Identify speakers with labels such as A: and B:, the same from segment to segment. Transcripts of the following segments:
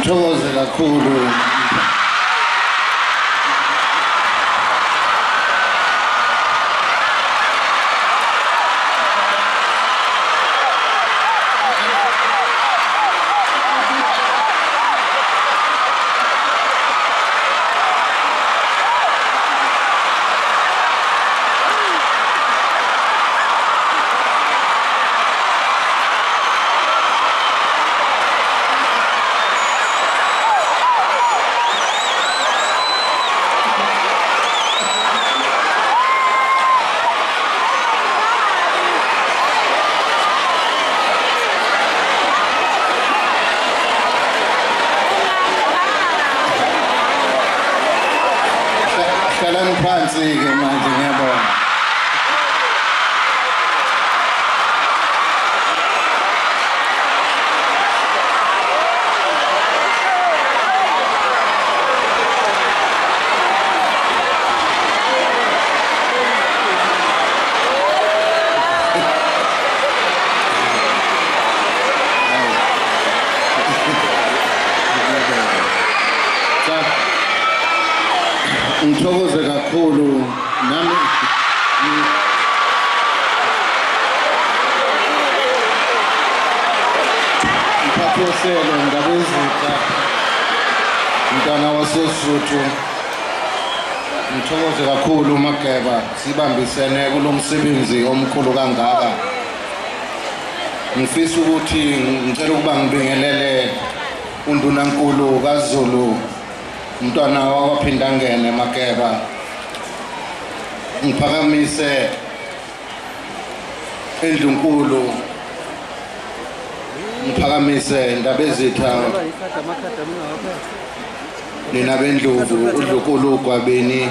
A: Ngithokoze kakhulu. Hlalani phansi-ke manje, ngiyabonga. Cha, ngithokoze kakhulu nami. Mphathi wohlelo, Ndabezitha, mntwana wasoSuthu, ngithokoze kakhulu. Mageba, sibambisene kulo msebenzi omkhulu kangaka. Ngifisa ukuthi ngicela ukuba ngibingelele undunankulu kaZulu, umntwana wakwaPhindangene Mageba. Ngiphakamise indlunkulu, ngiphakamise Ndabezitha, nina bendlovu, uDlukulu Gwabini,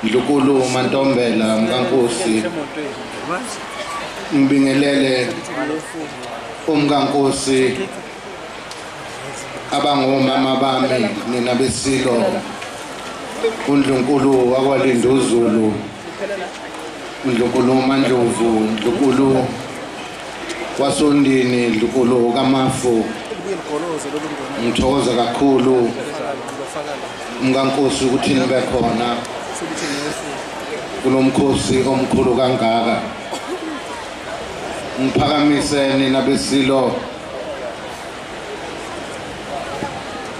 A: Ndlukulu Mantombela, Mkankosi. Ngibingelele umkankosi, abangomama bami, nina besilo, uNdlunkulu wakwaLinduzulu, uNdlunkulu Mandlovu, Ndlunkulu wasoNdini, Ndlunkulu kaMafu. Ngithokoza kakhulu, umkankosi, ukuthi nibe khona kulomkhosi omkhulu kangaka. Ngiphakamise nina besilo,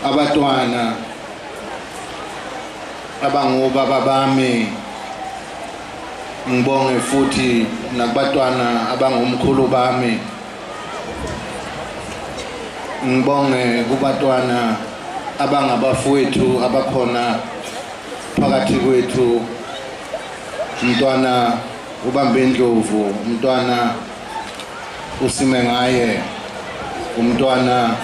A: abatwana abangobaba bami. Ngibonge futhi nakubatwana abangomkhulu bami. Ngibonge kubatwana abangabafowethu abakhona phakathi kwethu, umntwana ubambe indlovu, umntwana usime ngaye, umntwana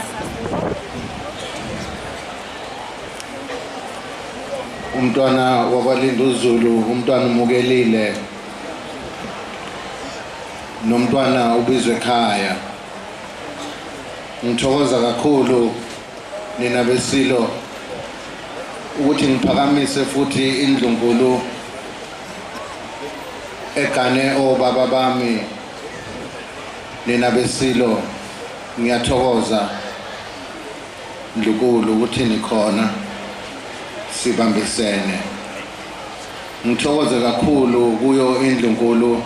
A: wakwaLinduzulu, umntwana umukelile, nomntwana ubizwe ekhaya. Ngithokoza kakhulu, nina besilo, ukuthi ngiphakamise futhi indlunkulu egane obaba bami. Nina besilo, ngiyathokoza, Ndlukulu, ukuthi nikhona, sibambisene. Ngithokoze kakhulu kuyo indlunkulu,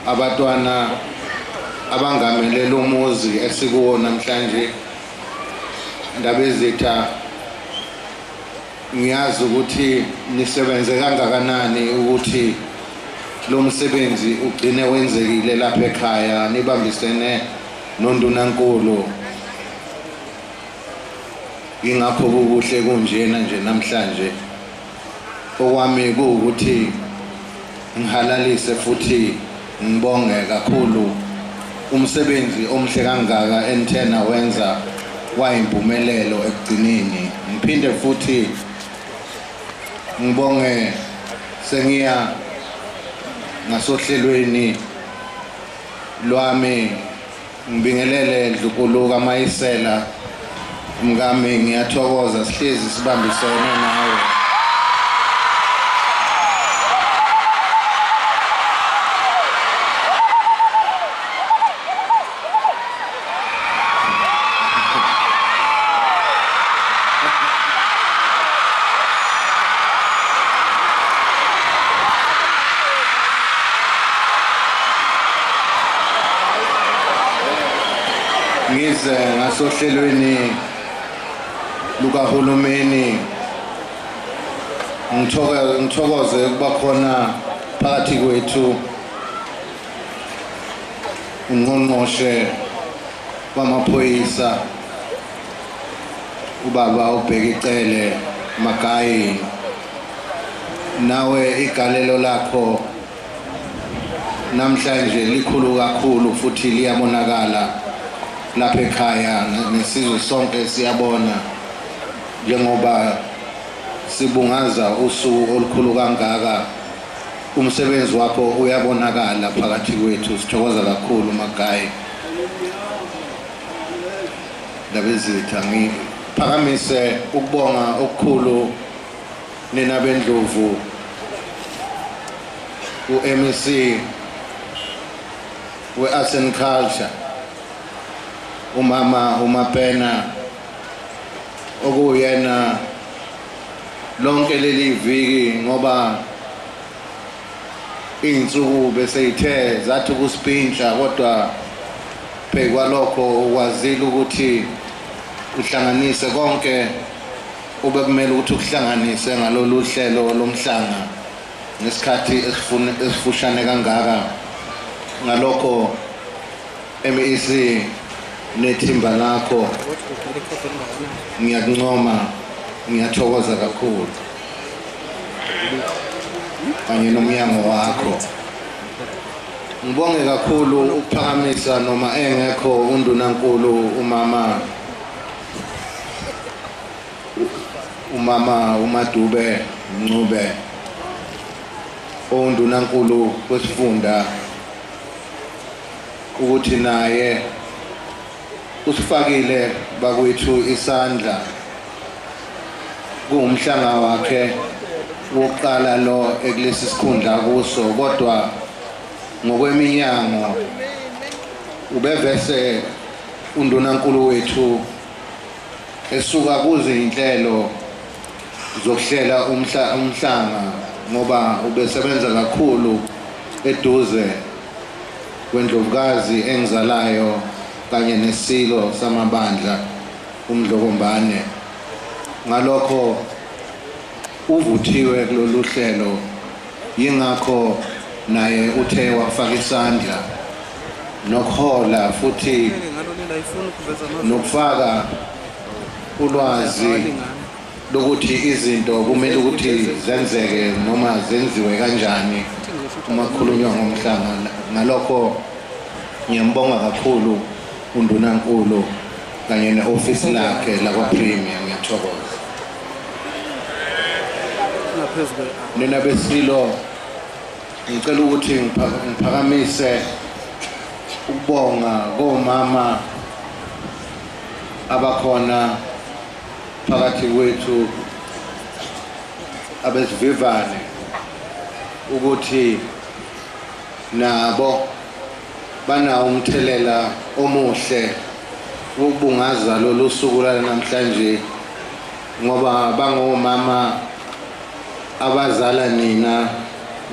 A: abatwana abangamele lo muzi esikuwo namhlanje. Ndabezitha, ngiyazi ukuthi nisebenze kangakanani ukuthi lo msebenzi ugcine wenzekile lapha ekhaya, nibambisene nondunankulu. Ingakho kukuhle kunjena nje namhlanje. Okwami kuwukuthi ngihalalise futhi ngibonge kakhulu umsebenzi omuhle kangaka enithena wenza wayimpumelelo ekugcineni. Ngiphinde futhi ngibonge, sengiya ngasohlelweni lwami, ngibingelele Ndlukulu kaMayisela, mkami. Ngiyathokoza, sihlezi sibambisene nawe. Ngize ngasohlelweni lukahulumeni ngithokoze ukuba khona phakathi kwethu ungqongqoshe wamaphoyisa ubaba uBheki Cele Magayi, nawe igalelo lakho namhlanje likhulu kakhulu futhi liyabonakala lapha ekhaya nesizwe sonke siyabona njengoba sibungaza usuku olukhulu kangaka. Umsebenzi wakho uyabonakala phakathi kwethu, sithokoza kakhulu Magayi. Ndabezitha, ngiphakamise ukubonga okukhulu nina beNdlovu, u-MEC we-Arts and Culture umama uMapena, okuyena lonke leli viki ngoba iy'nsuku beseyithe zathi ukusipintsha, kodwa phezu kwalokho ukwazile ukuthi uhlanganise konke ube kumele ukuthi ukuhlanganise ngalolu hlelo lomhlanga ngesikhathi esifushane kangaka. Ngalokho MEC nethimba lakho ngiyakuncoma, ngiyathokoza kakhulu kanye nomnyango wakho. Ngibonge kakhulu ukuphakamisa noma engekho undunankulu umama uMadube Ncube, ondunankulu wesifunda, ukuthi naye usifakile bakwethu isandla. Kuwumhlanga wakhe wokuqala lo ekulesi sikhundla kuso, kodwa ngokweminyango ubevese undunankulu wethu esuka kuzinhlelo zokuhlela umhlanga, ngoba ubesebenza kakhulu eduze kwendlovukazi engizalayo kanye nesilo samabandla uMdlokombane. Ngalokho uvuthiwe kulolu hlelo, yingakho naye uthe wafaka isandla nokuhola futhi nokufaka ulwazi lokuthi izinto kumele ukuthi zenzeke noma zenziwe kanjani uma kukhulunywa ngomhlanga. Ngalokho ngiyambonga kakhulu undunankulu kanye ne-ofisi lakhe lakwa-Premier, ngiyathokoza. Nina besilo, ngicela ukuthi ngiphakamise ukubonga komama abakhona phakathi kwethu abesivivane, ukuthi nabo banawo umthelela omuhle wokubungaza lolu suku lanamhlanje, ngoba bangomama abazala nina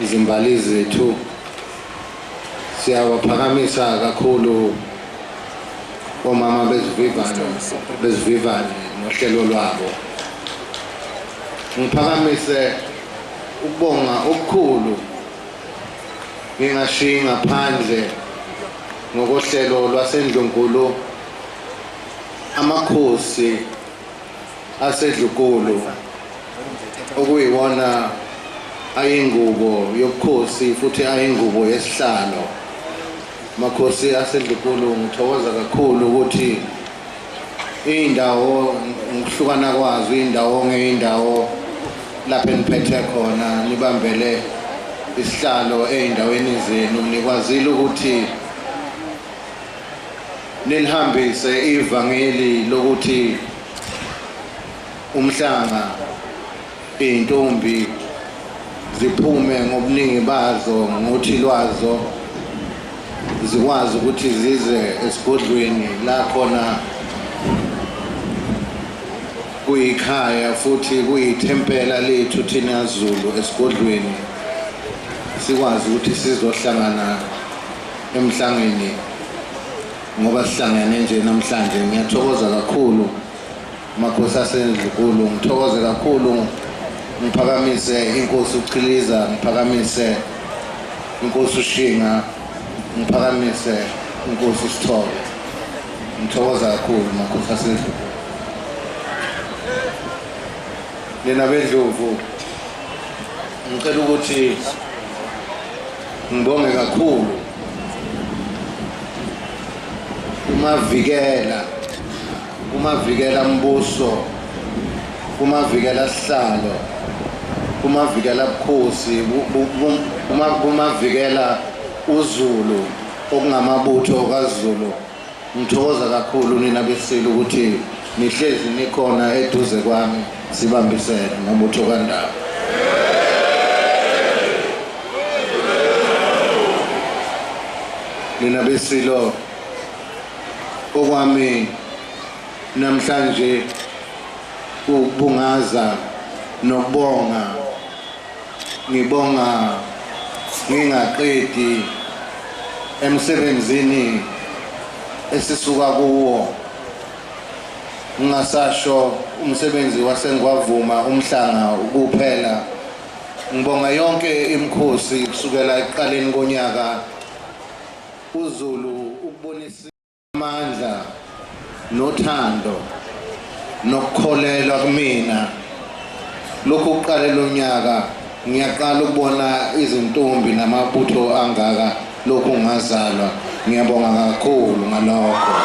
A: izimbali zethu. Siyawaphakamisa kakhulu omama bezivivane nohlelo lwabo. Ngiphakamise ukubonga okukhulu, ngingashiyi ngaphandle ngokohlelo lwasendlunkulu amakhosi asedlukulu, okuyiwona ayingubo yobukhosi futhi ayingubo yesihlalo. Makhosi asedlukulu, ngithokoza kakhulu ukuthi iy'ndawo ngokuhlukana kwazo, iy'ndawo ngey'ndawo lapho eniphethe khona nibambele isihlalo ey'ndaweni zenu, nikwazile ukuthi nilihambise ivangeli lokuthi umhlanga iy'ntombi ziphume ngobuningi bazo ngothi lwazo, zikwazi ukuthi zize esigodlweni la khona kuyikhaya futhi kuyithempela lethu thina Zulu. Esigodlweni sikwazi ukuthi sizohlangana emhlangeni. Ngoba sihlangene nje namhlanje, ngiyathokoza kakhulu makhosi asendlunkulu, ngithokoze kakhulu, ngiphakamise inkosi uChiliza, ngiphakamise inkosi uShinga, ngiphakamise inkosi uSithole. Ngithokoza kakhulu makhosi asendlunkulu. Nina beNdlovu, ngicela ukuthi ngibonge kakhulu kumavikela, kumavikela mbuso, kumavikela sihlalo, kumavikela bukhosi, kumavikela uZulu okungamabutho kaZulu. Ngithokoza kakhulu nina beSilo ukuthi nihlezi nikhona eduze kwami, sibambisene mabutho kaNdaba. Nina beSilo, okwami namhlanje ukubungaza nokubonga, ngibonga ngingaqedi emsebenzini esisuka kuwo, ngingasasho umsebenzi waseNgwavuma umhlanga kuphela. Ngibonga yonke imikhosi kusukela ekuqaleni konyaka, uZulu ukubonisa amandla nothando nokukholelwa kumina. Lokhu kuqale lonyaka ngiyaqala ukubona izintombi namabutho angaka lokhu ngazalwa. Ngiyabonga kakhulu ngalokho.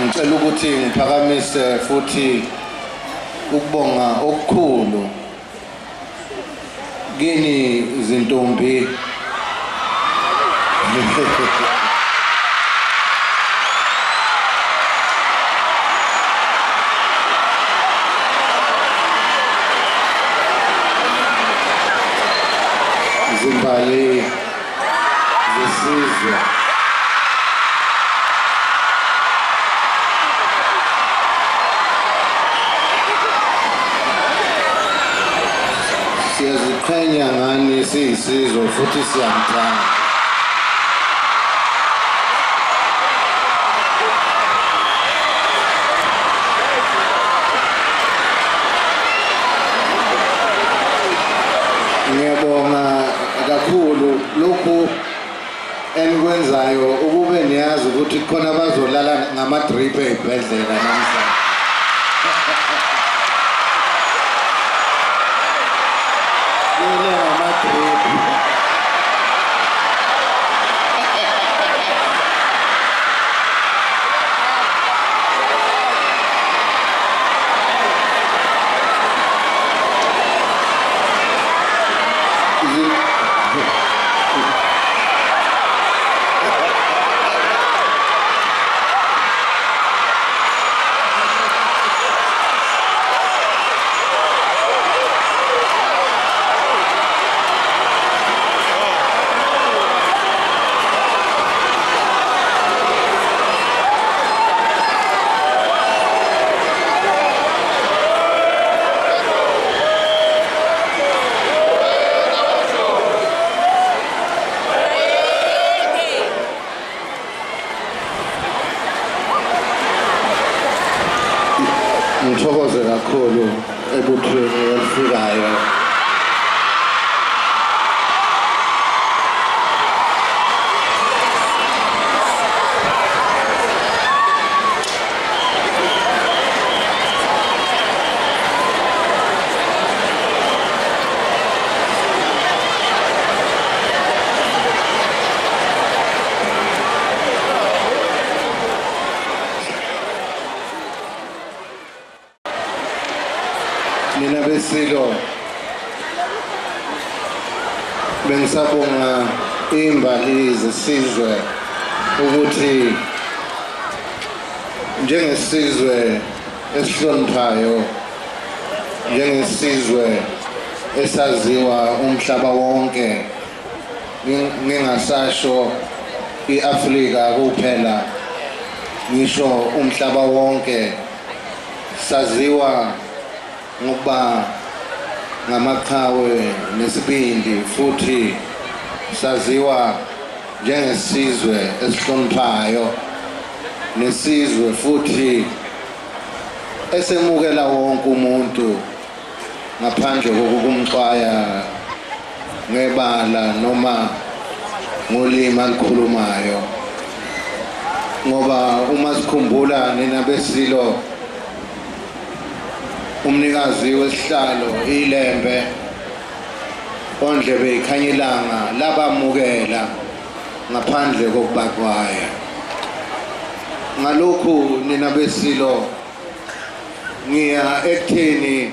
A: Ngicela ukuthi ngiphakamise futhi ukubonga okukhulu kini zintombi. Zimbali zesizwe, siyaziqhenya ngani siyisizwe futhi siyamthanda. Ngiyabonga kakhulu lokhu enikwenzayo, ukube niyazi ukuthi khona bazolala ngama-drip ey'bhedlela namhlanje. Lele ngama-drip. Ngithokoze kakhulu ebuthweni elifikayo. Nina beSilo, bengisabonga imbali zesizwe ukuthi njengesizwe esihloniphayo, njengesizwe esaziwa umhlaba wonke, ngingasasho iAfrika kuphela, ngisho umhlaba wonke, saziwa ngokuba ngamaqhawe nesibindi futhi saziwa njengesizwe esihloniphayo nesizwe futhi esemukela wonke umuntu ngaphandle kokumxwaya ngebala noma ngolimi alukhulumayo ngoba uma sikhumbula nina besilo umnikazi wesihlalo ilembe ondlebe ikhanya ilanga labamukela ngaphandle kokubaxwaya. Ngalokhu nina besilo ngiya ekutheni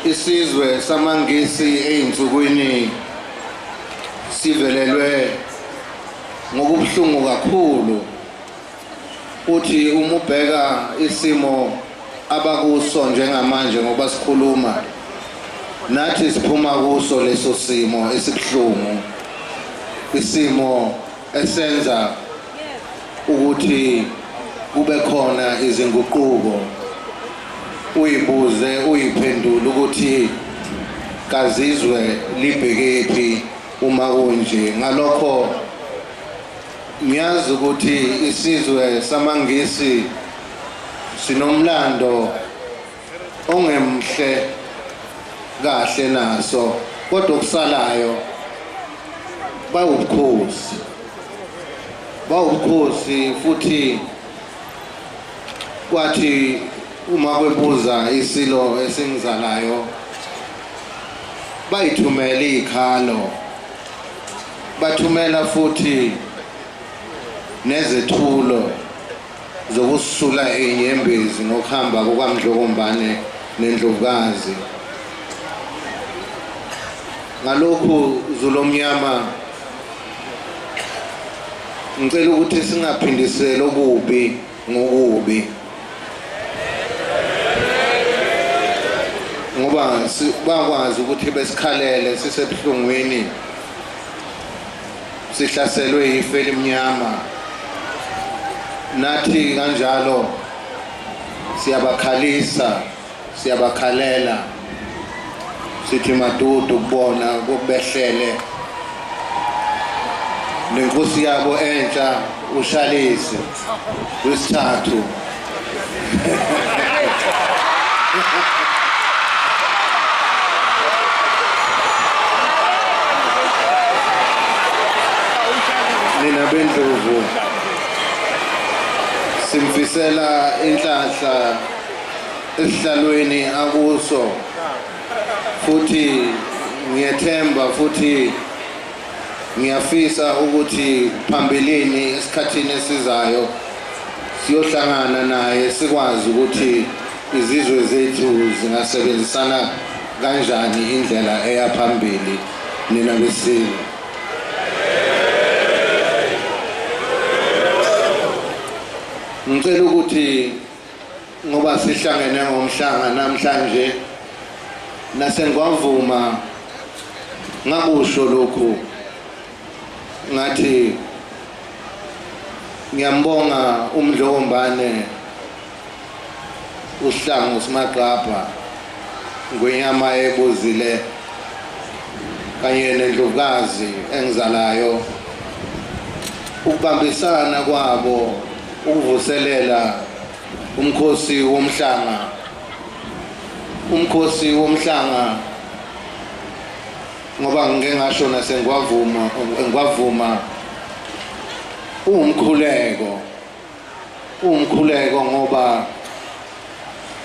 A: isizwe samaNgisi ey'nsukwini sivelelwe ngokubuhlungu kakhulu. Uthi uma ubheka isimo abakuso njengamanje ngoba sikhuluma nathi siphuma kuso leso simo esibuhlungu, isimo esenza ukuthi kube khona izinguquko. Uyibuze uyiphendule ukuthi kazizwe libhekephi uma kunje. Ngalokho ngiyazi ukuthi isizwe samaNgisi sinomlando ongemhle kahle naso, kodwa okusalayo bawubukhosi, bawubukhosi futhi kwathi uma kwebuza isilo esingizalayo bayithumela izikhalo, bathumela futhi nezethulo zokusula inyembezi ngokuhamba kukaMdlokombane nendlovukazi. Ngalokhu Zulu omnyama ngicela ukuthi singaphindiseli okubi ngokubi, ngoba bakwazi ukuthi besikhalele sisebuhlungwini, sihlaselwe yifu elimnyama. Nathi kanjalo siyabakhalisa, siyabakhalela, sithi madudu kubona kokubehlele nenkosi yabo entsha uShalisi wesithathu. Nina bendlovu simfisela inhlanhla esihlalweni akuso, futhi ngiyethemba futhi ngiyafisa ukuthi phambilini esikhathini esizayo siyohlangana naye sikwazi ukuthi izizwe zethu zingasebenzisana kanjani indlela eya phambili. Nina besilo ngicela ukuthi ngoba sihlangene ngomhlanga namhlanje nasengwavuma ngakusho lokhu, ngathi ngiyambonga uMdlokombane uSihlangu Simagqabha Ngwenyama ebuzile kanye nendlovukazi engizalayo ukubambisana kwabo ukuvuselela umkhosi womhlanga. Umkhosi womhlanga ngoba ngike ngasho nasengwavuma ngwavuma uwumkhuleko, uwumkhuleko ngoba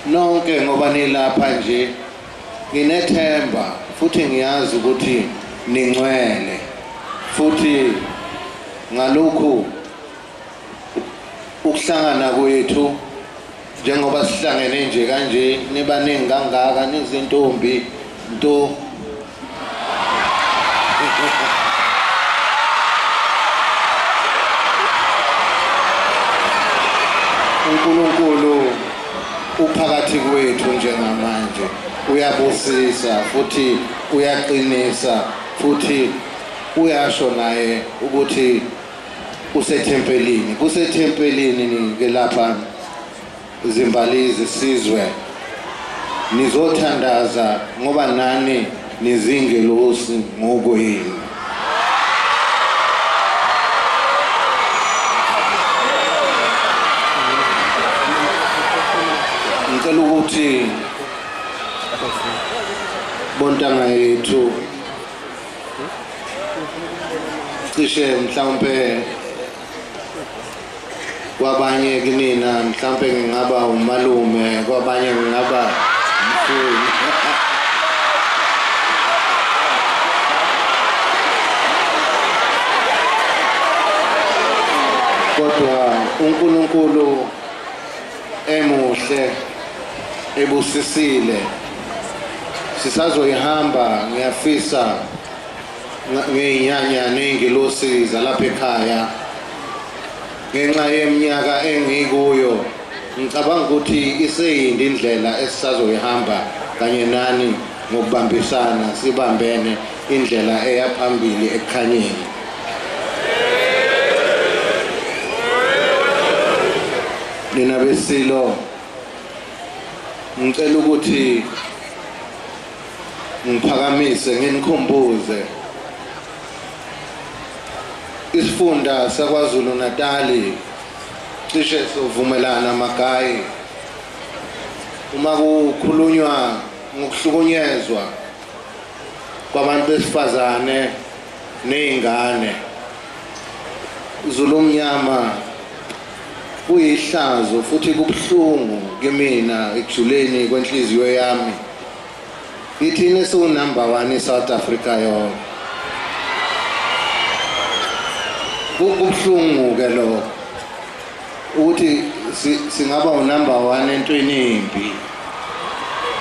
A: nonke ngoba nilapha nje nginethemba futhi ngiyazi ukuthi ningcwele, futhi ngalokhu ukuhlangana kwethu njengoba sihlangene nje kanje nibaningi kangaka nizintombi nto uNkulunkulu uphakathi kwethu njengamanje, uyabusisa futhi uyaqinisa futhi uyasho naye ukuthi usethempelini, kusethempelini ke lapha zimbalizi sizwe. Nizothandaza ngoba nani nizingelosi ngokwenu. Ngicela ukuthi bontanga yethu cishe mhlawumpe kwabanye kinina mhlawumpe ngingaba umalume, kwabanye ngingaba umfuni. Kodwa uNkulunkulu emuhle ebusisile, sisazoyihamba. Ngiyafisa ngey'nyanya ney'ngilosi zalapha ekhaya, ngenxa yeminyaka engikuyo ngicabanga ukuthi iseyinde indlela esisazoyihamba kanye nani ngokubambisana, sibambene indlela eya phambili ekukhanyeni. Nina beSilo, ngicela ukuthi ngiphakamise nginikhumbuze isifunda saKwaZulu Natali cishe sovumelana magayi uma kukhulunywa ngokuhlukunyezwa kwabantu besifazane nezingane. Zulu omnyama, kuyihlazo futhi kubuhlungu kimina ekujuleni kwenhliziyo yami. Ithini siwu-number 1 eSouth Africa yonke. Kubuhlungu ke lokho ukuthi singaba unumber 1 entweni embi.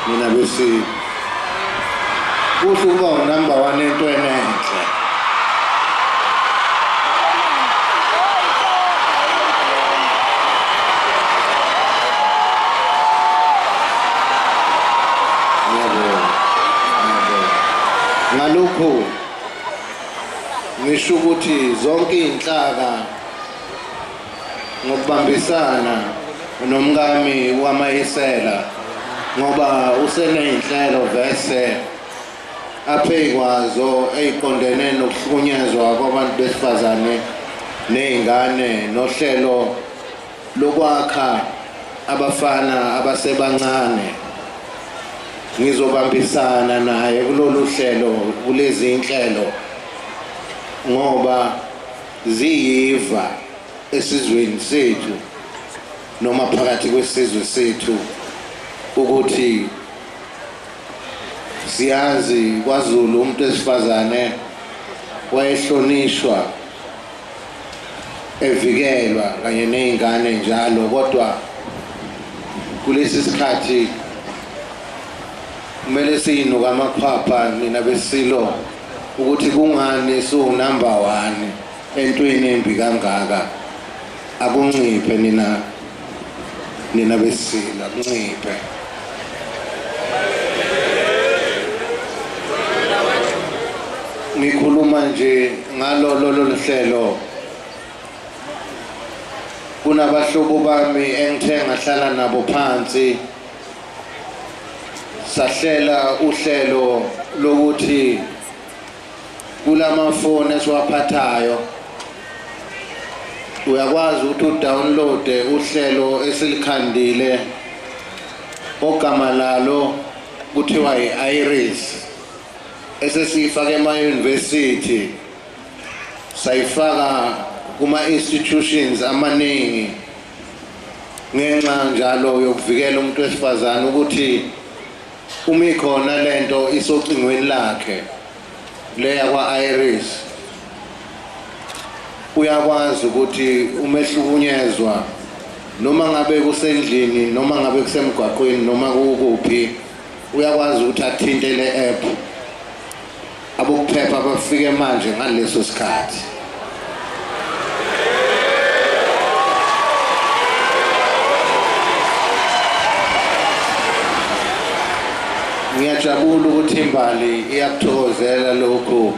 A: Mina bese kuhle ukuba unumber 1 entweni enhle. Ngalokho ngisho ukuthi zonke iy'nhlaka ngokubambisana nomkami wamayisela, ngoba useney'nhlelo vese aphekwazo ey'qondene nokuhlukunyezwa kwabantu besifazane ney'ngane, nohlelo lokwakha abafana abasebancane. Ngizobambisana naye kulolu hlelo, kulezi inhlelo, ngoba ziyiva esizweni sethu noma phakathi kwesizwe sethu ukuthi siyazi kwaZulu umuntu wesifazane wayehlonishwa evikelwa kanye nezingane njalo, kodwa kulesi sikhathi kumele siyinuka amakhwapha nina beSilo ukuthi kungani siwu-number 1 entweni embi kangaka. Akunciphe nina beSilo, akunciphe. Ngikhuluma nje ngalo lolu hlelo, kunabahlobo bami engithe ngahlala nabo phansi, sahlela uhlelo lokuthi kulamafoni esiwaphathayo uyakwazi ukuthi udownloade uhlelo esilikhandile ogama lalo kuthiwa i-Iris, esesiyifaka ema-university, sayifaka kuma-institutions amaningi, ngenxa njalo yokuvikela umuntu wesifazane ukuthi uma ikhona lento isocingweni lakhe leya kwa-Iris, uyakwazi ukuthi uma ehlukunyezwa, noma ngabe kusendlini, noma ngabe kusemgwaqweni, noma kukuphi, uyakwazi ukuthi athinte le app, abokuphepha bafike manje ngaleso sikhathi. Ngiyajabula ukuthi imbali iyakuthokozela lokhu.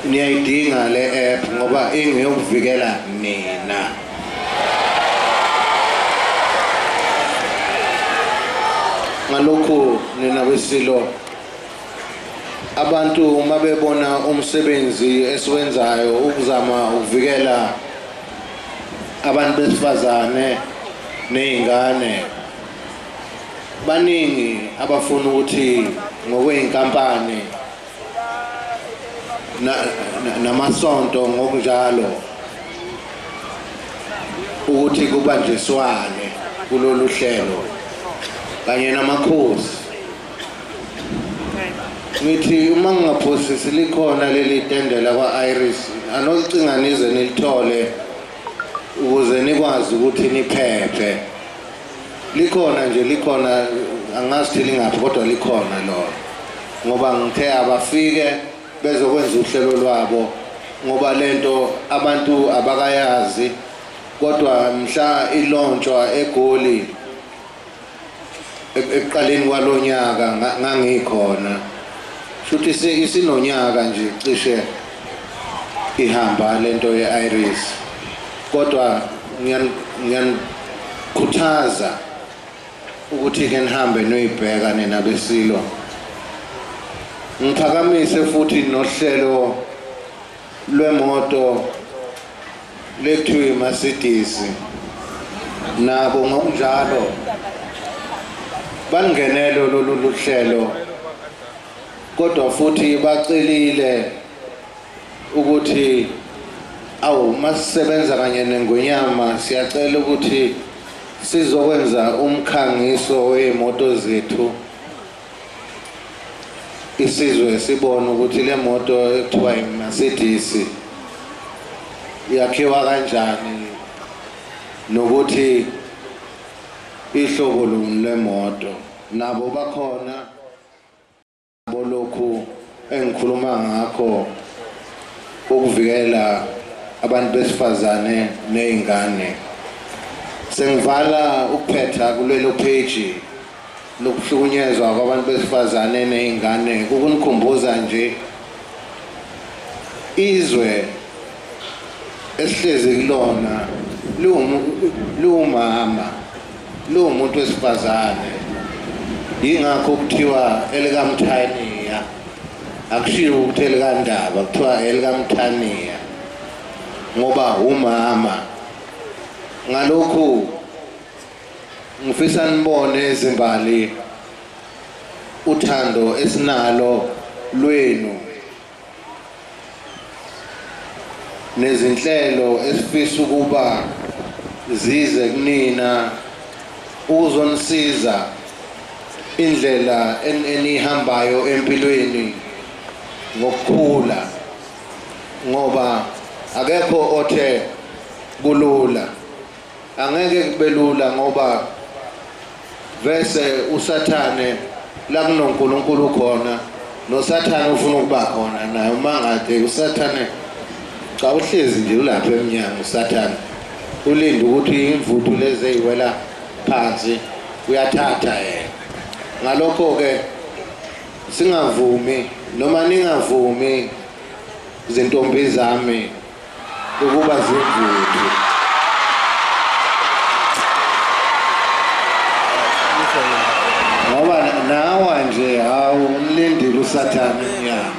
A: Niyayidinga le app ngoba ingeyokuvikela nina. Ngalokhu nina beSilo, abantu uma bebona umsebenzi esiwenzayo ukuzama ukuvikela abantu besifazane nezingane, baningi abafuna ukuthi ngokweyinkampani namasonto ngokunjalo ukuthi kubanjiswane kulolu hlelo kanye namakhosi. Ngithi uma ngingaphosisi likhona leli tende lakwa-Iris, anolicinga nize nilithole ukuze nikwazi ukuthi niphephe. Likhona nje, likhona, angazi ukuthi lingaphi kodwa likhona lona, ngoba ngithe abafike bezokwenza uhlelo lwabo, ngoba lento abantu abakayazi. Kodwa mhla ilontshwa eGoli ekuqaleni kwalonyaka ngangikhona, futhi isinonyaka nje cishe ihamba lento ye-Iris. Kodwa ngiyanikhuthaza ukuthi ke nihambe niyoyibheka nina beSilo. Ngiphakamise futhi nohlelo lwemoto lethiwe iMercedes, nabo ngokunjalo bangenelo lolu luhlelo, kodwa futhi bacelile ukuthi awu, masisebenza kanye nengonyama, siyacela ukuthi sizokwenza umkhangiso wey'moto zethu, isizwe sibone ukuthi le moto ekuthiwa iMercedes yakhiwa kanjani nokuthi ihlobo luni lemoto. Nabo bakhona bolokhu engikhuluma ngakho ukuvikela abantu besifazane nezingane. Sengivala ukuphetha kulelo page lokuhlukunyezwa kwabantu besifazane nezingane, ukunikhumbuza nje izwe esihlezi kulona liwumama, liwumuntu wesifazane, yingakho kuthiwa elikaMthaniya, akushiwo ukuthi elikaNdaba, kuthiwa elikaMthaniya ngoba umama. Ngalokhu ngifisa nibone izimbali uthando esinalo lwenu nezinhlelo esifisa ukuba zize kunina ukuzonisiza indlela enihambayo empilweni ngokukhula, ngoba akekho othe kulula, angeke kube lula, ngoba vese uSathane la kunoNkulunkulu khona, noSathane ufuna ukuba khona naye. Uma ngade uSathane cha, uhlezi nje ulapha emnyango uSathane, ulinde ukuthi imvuthu lezi eyiwela phansi uyathatha yena. Ngalokho-ke singavumi noma ningavumi zintombi zami ukuba zimvuthu. Ngoba nawa nje hawu, umlindile uSathane emnyango.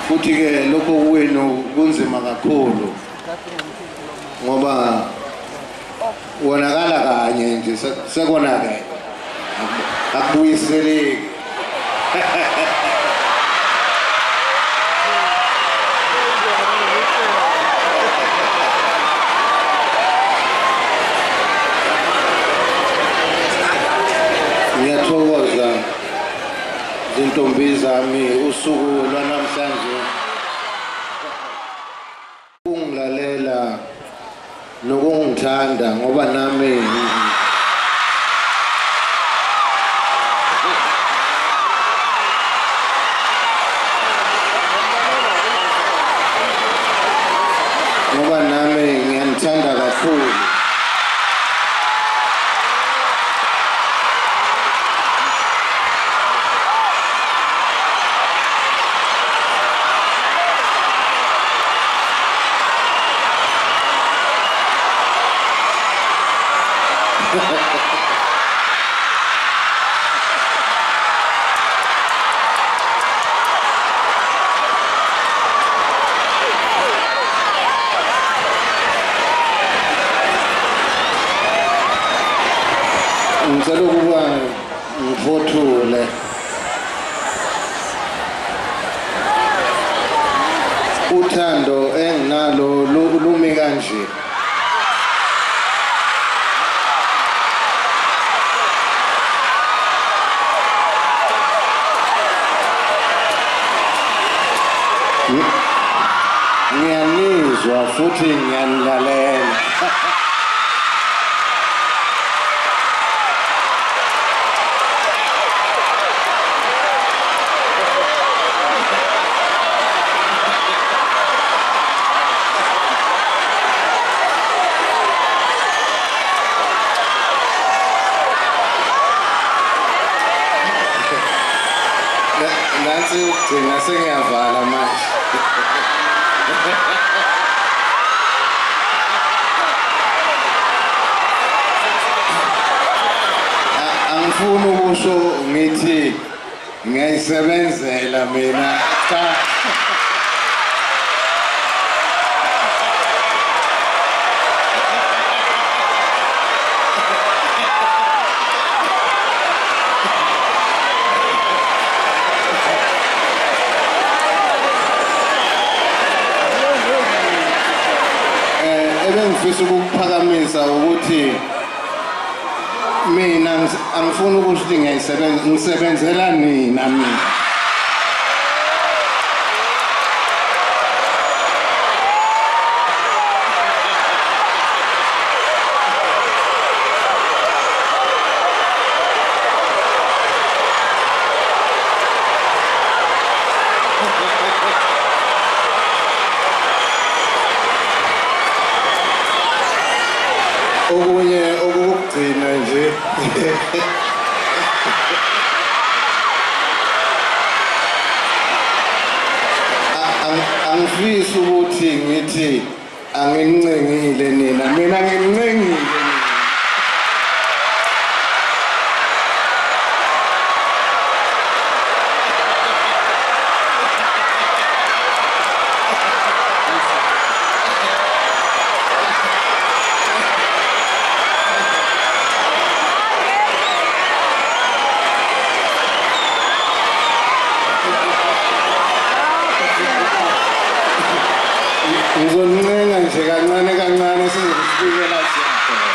A: Futhi-ke lokho kwenu kunzima kakhulu, ngoba wonakala kanye nje sekonakele, akubuyiseleki. Ngiyathokoza zintombi zami usuku lwanamhlanje ukungilalela nokungithanda, ngoba nami ngiyanithanda kakhulu. Ngicela ukuba ngiphothule. Uthando enginalo lumi kanje. Ngiyanizwa futhi ngiyanilalela. Nansi ukugcina sengiyavala manje. Angifuni ukusho ngithi ngiyayisebenzela mina cha. Ebengifisa ukuphakamisa ukuthi mina angifuni ukusho ukuthi ngiyayisebenza, ngisebenzela nina mina. Okunye okokugcina nje angifisi ukuthi ngithi anginincengile nina, mina nginincengile. Ngizonincenga nje kancane kancane size sifike la siyakhona.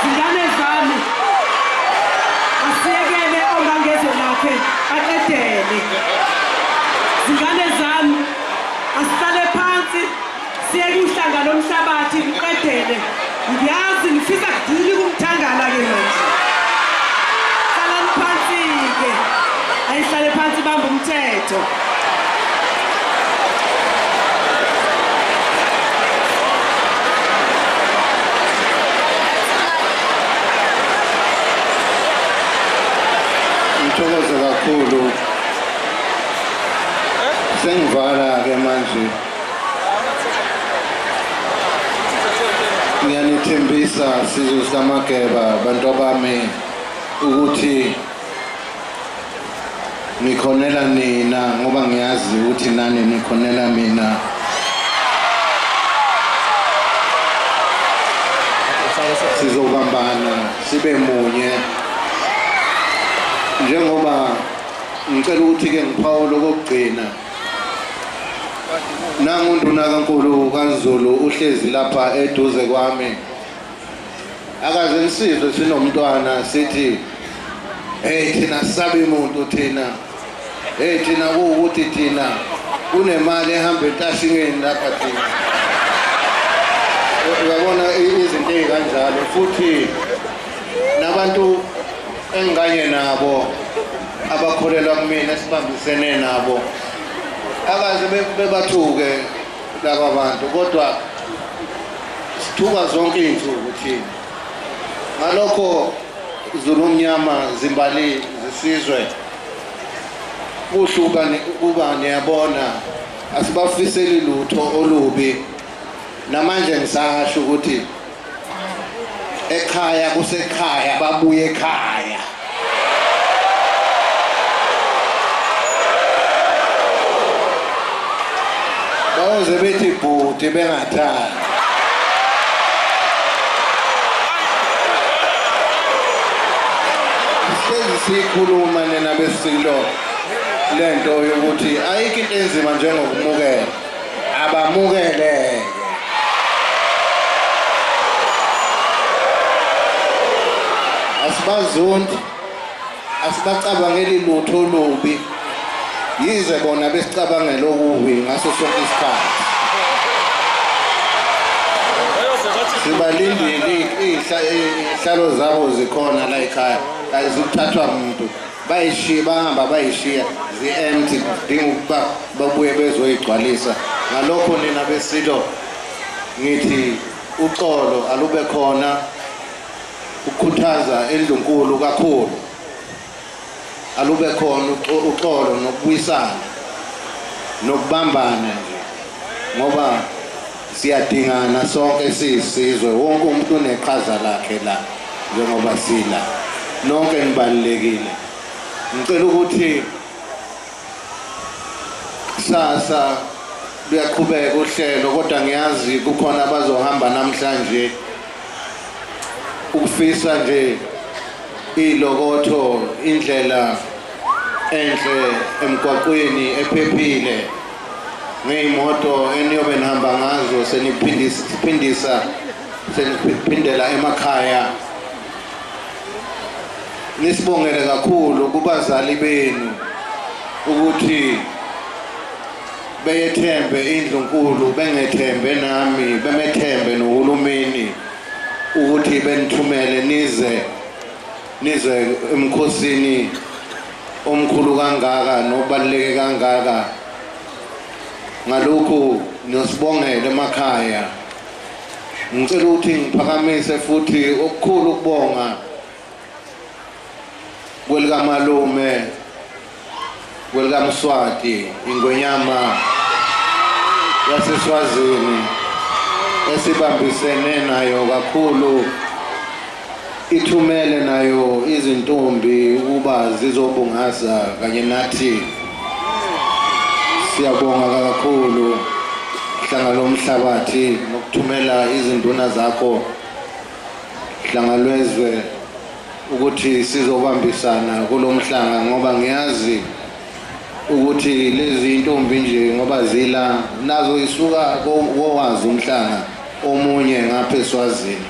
B: Zingane zami, asiyekele ongangezwe lakhe aqedele. Zingane zami, asihlale phansi siyeke uhlanga lomhlabathi luqedele. Ngiyazi ngifisa kudilika umthangala-ke manje. Hlalani phansi-ke, ayihlale phansi bamba umthetho.
A: Ngithokoze kakhulu. Sengivala-ke manje. Ngiyanithembisa sizwe sikaMageba bantu bami ukuthi ngikhonela nina ngoba ngiyazi ukuthi nani nikhonela mina. Sizobambana sibe munye. Njengoba ngicela ukuthi ke ngiphawule okugcina. Nangu uNduna kaNkulu kaZulu uhlezi lapha eduze kwami. Akaze nisizwe sinomntwana sithi hey thina sabi umuntu thina. Hey thina kuwukuthi thina kunemali ehamba entashingeni lapha thina. Uyabona izinto ezikanjalo futhi nabantu engikanye nabo Abakholelwa kumina esibambisene nabo akaze bebathuke laba bantu, kodwa sithuka zonke iy'nsuku thina. Ngalokho Zulu mnyama, zimbali zisizwe, kuhle ukuba niyabona asibafiseli lutho olubi. Namanje ngisasho ukuthi ekhaya kusekhaya, babuye ekhaya. Bayoze bethi bhuti bengathandi. Sihlezi siyikhuluma nina beSilo lento yokuthi ayikho into enzima njengokumukela. Abamukele. Asibazondi, asibacabangeli lutho olubi, yize bona besicabangela okubi ngaso sonke isikhathi. Sibalindile, iy'hlalo zabo zikhona la ekhaya, azikuthathwa muntu. Bayishiya, bahamba bayishiya zi-empty, kudinga ukuba babuye bezoyigcwalisa. Ngalokho nina beSilo ngithi uxolo alube khona, ukukhuthaza endlunkulu kakhulu alube khona uxolo nokubuyisana nokubambana nje, ngoba siyadingana sonke siyisizwe. Wonke umuntu uneqhaza lakhe la, njengoba sila nonke nibalulekile. Ngicela ukuthi kusasa luyaqhubeka uhlelo, kodwa ngiyazi kukhona abazohamba namhlanje. Ukufisa nje ilokotho indlela enhle emgwaqweni ephephile ngey'moto eniyobe nihamba ngazo, seniphindisa seniphindela emakhaya. Nisibongele kakhulu kubazali benu ukuthi beyethembe indlunkulu, bengethembe nami, bemethembe nohulumeni ukuthi benithumele nize nize emkhosini omkhulu kangaka nobaluleke kangaka. Ngalokhu niyosibongela emakhaya. Ngicela ukuthi ngiphakamise futhi okukhulu ukubonga kwelikamalume, kwelikaMswati, ingwenyama yaseSwazini esibambisene nayo kakhulu, ithumele nayo izintombi ukuba zizobungaza kanye nathi. Siyabonga kakhulu Hlanga lomhlabathi nokuthumela izinduna zakho, Hlanga lwezwe, ukuthi sizobambisana kulomhlanga, ngoba ngiyazi ukuthi lezi intombi nje ngoba zila nazo isuka kowazi umhlanga omunye ngapha eSwazini.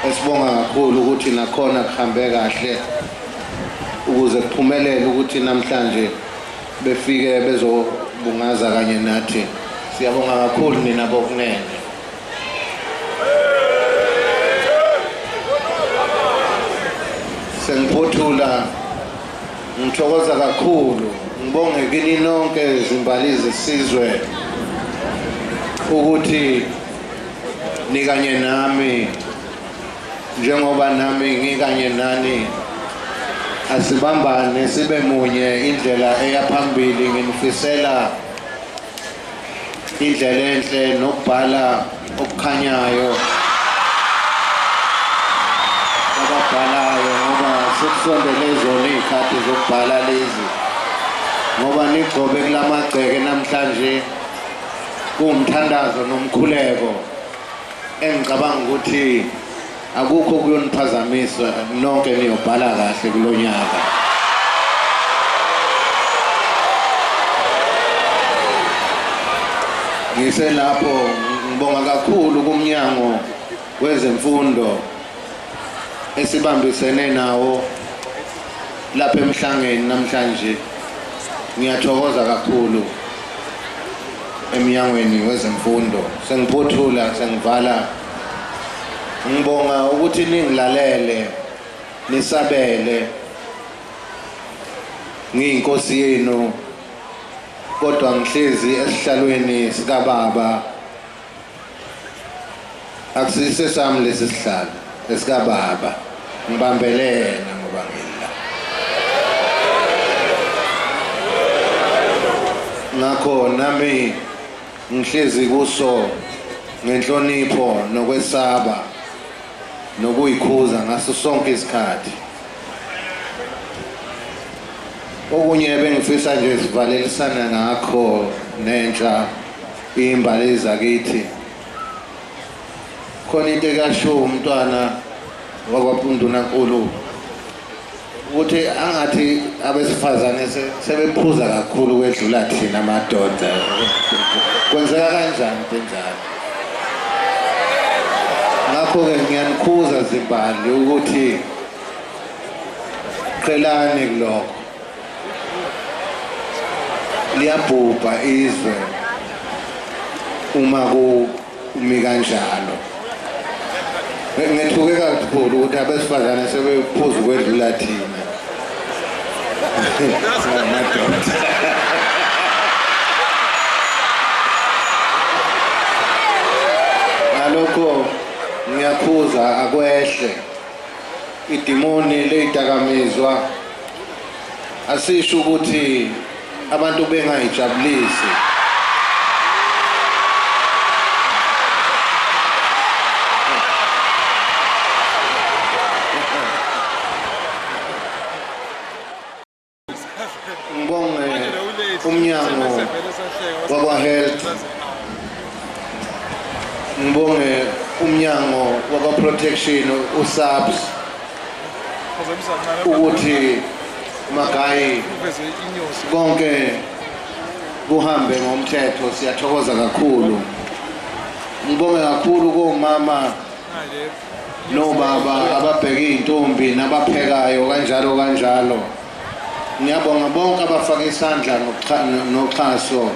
A: Esibonga kakhulu ukuthi nakhona kuhambe kahle ukuze kuphumelele ukuthi namhlanje befike bezobungaza kanye nathi. Siyabonga kakhulu nina bokunene. Sengiphothula, ngithokoza kakhulu, ngibonge kini nonke zimbali zesizwe ukuthi nikanye nami njengoba nami ngikanye nani. Asibambane sibe munye indlela eya phambili. Nginifisela indlela enhle nokubhala okukhanyayo ababhalayo, ngoba sekusondele zona iy'khathi zokubhala lezi, ngoba nigcobe kulamagceke namhlanje kuwumthandazo nomkhuleko engicabanga ukuthi akukho kuyoniphazamisa, nonke niyobhala kahle kulo nyaka. Ngiselapho ngibonga kakhulu kumnyango wezemfundo esibambisene nawo lapha emhlangeni namhlanje. Ngiyathokoza kakhulu emnyangweni wezemfundo. Sengiphothula, sengivala, ngibonga ukuthi ningilalele, nisabele. Ngiyinkosi yenu kodwa ngihlezi esihlalweni sikababa. Akusise sami lesi sihlalo esikababa. Ngibambelena ngoba ngila. Ngakho nami ngihlezi kuso ngenhlonipho nokwesaba nokuyikhuza ngaso sonke isikhathi. Okunye bengifisa nje sivalelisana ngakho nentsha imbali zakithi. Khona into ekashiwo umntwana wakwaNdunankulu ukuthi angathi abesifazane sebephuza kakhulu kwedlula thina madoda. Kwenzeka kanjani into enjalo? Ngakho-ke ngiyanikhuza zimbali ukuthi qhelani kulokho. Liyabhubha izwe uma kumi kanjalo. Ngethuke kakhulu ukuthi abesifazane sebephuza ukwedlula thina madoda. Ngalokho ngiyakhuza akwehle idimoni leyidakamizwa. Asisho ukuthi abantu bengayijabulisi. Ngibonge umnyango wakwa-health, ngibonge umnyango wakwa-protection uSABS ukuthi Magayi konke kuhambe ngomthetho. Siyathokoza kakhulu. Ngibonge kakhulu komama nobaba ababheke iy'ntombi nabaphekayo kanjalo kanjalo. Ngiyabonga bonke abafake isandla noxhaso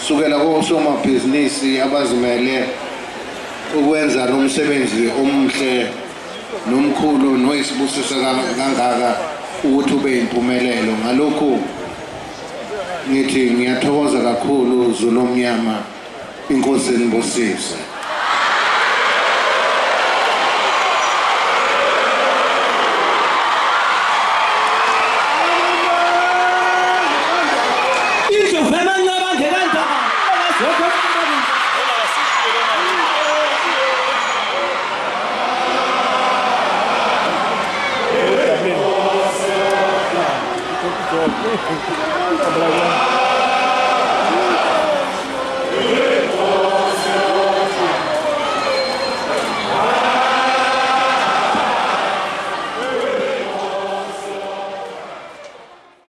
A: sukela kosomabhizinisi abazimele ukwenza lo msebenzi omuhle nomkhulu noyisibusiso kangaka ukuthi ube impumelelo. Ngalokhu ngithi ngiyathokoza kakhulu Zulu omnyama, inkosi inibusise.
C: Indlovu emanxeba ngenandaba.